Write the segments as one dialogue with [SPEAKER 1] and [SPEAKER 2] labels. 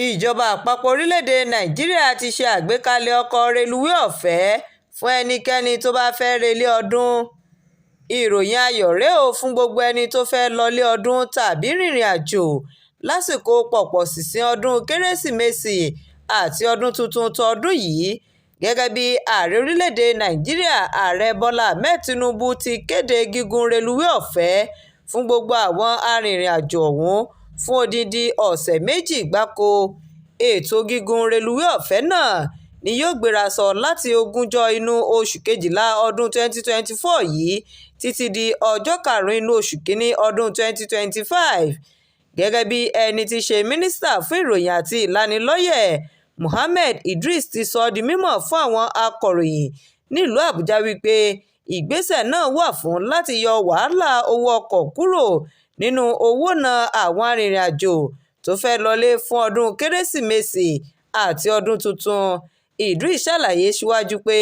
[SPEAKER 1] Ìjọba àpapọ̀ orílẹ̀-èdè Nàìjíríà ti ṣe àgbékalẹ̀ ọkọ̀ rélùwéè ọ̀fẹ́ fún ẹnikẹ́ni tó bá fẹ́ẹ́ relé ọdún. Ìròyìn ayọ̀ rèé o fún gbogbo ẹni tó fẹ́ẹ́ lọlé ọdún tàbí rìnrìn-àjò lásìkò pọ̀pọ̀ṣìnṣìn ọdún Kérésìmesì àti ọdún tuntun tọdún yìí, gẹ́gẹ́ bí ààrẹ orílẹ̀-èdè Nàìjíríà Ààrẹ Bọ́lá Ahmed Tinubu ti kéde gígùn rélùwéè ọ̀fẹ́ fún gbogbo àwọn arìnrìn-àjò ọ̀hún fún odidi ọ̀sẹ̀ 2 gbáko. Ètò gígùn rélùwéè ọ̀fẹ́ náà ni yóò gbéraṣọ láti ogúnjọ́ inú oṣù kejìlá ọdún 2024 yìí títí di ọjọ́ karùn-ún inú oṣù kínní ọdún 2025. Gẹ́gẹ́ bí ẹni tí í ṣe mínísítà fún ìròyìn àti ìlanilọ́yẹ̀ Mohammed Idris ti sọ di mímọ̀ fún àwọn akọ̀ròyìn nílùú Àbújá wípé ìgbésẹ̀ náà wà fún láti yọ wàhálà owó ọkọ̀ kúrò nínú owó ná àwọn arìnrìn-àjò tó fẹ́ẹ́ lọlé fún ọdún Kérésìmesì àti ọdún tuntun. Idris ṣàlàyé síwájú pé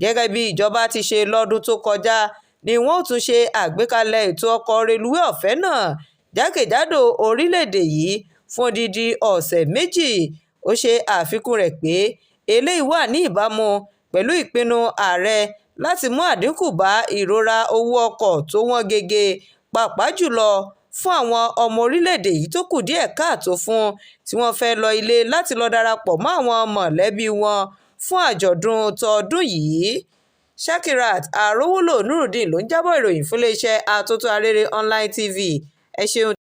[SPEAKER 1] gẹ́gẹ́ bí ìjọba ti ṣe lọ́dún tó kọjá ni wọ́n ó tún ṣe àgbékalẹ̀ ètò ọkọ̀ rélùwéè ọ̀fẹ́ náà jákèjádò orílẹ̀-èdè yìí fún odidi ọ̀sẹ̀ 2. Ó ṣe àfikún rẹ̀ pé eléyìí wà ní ìbámu pẹ̀lú ìpinnu ààrẹ láti mú àdínkù bá ìrora owó ọkọ̀ tó wọ́n gègé, pàápàá jùlọ fún àwọn ọmọ orílẹ̀-èdè yìí tó kù díẹ̀ káàtó fún tí wọ́n fẹ́ẹ́ lọ ilé láti lọ́ọ́ darapọ̀ mọ́ àwọn mọ̀lẹ́bí wọn fún àjọ̀dún tọdún yìí. Shakirat Arówólò Nurudeen ló ń jábọ̀ ìròyìn fún iléeṣẹ́ Atótó Arére Online TV. Ẹ ṣeun.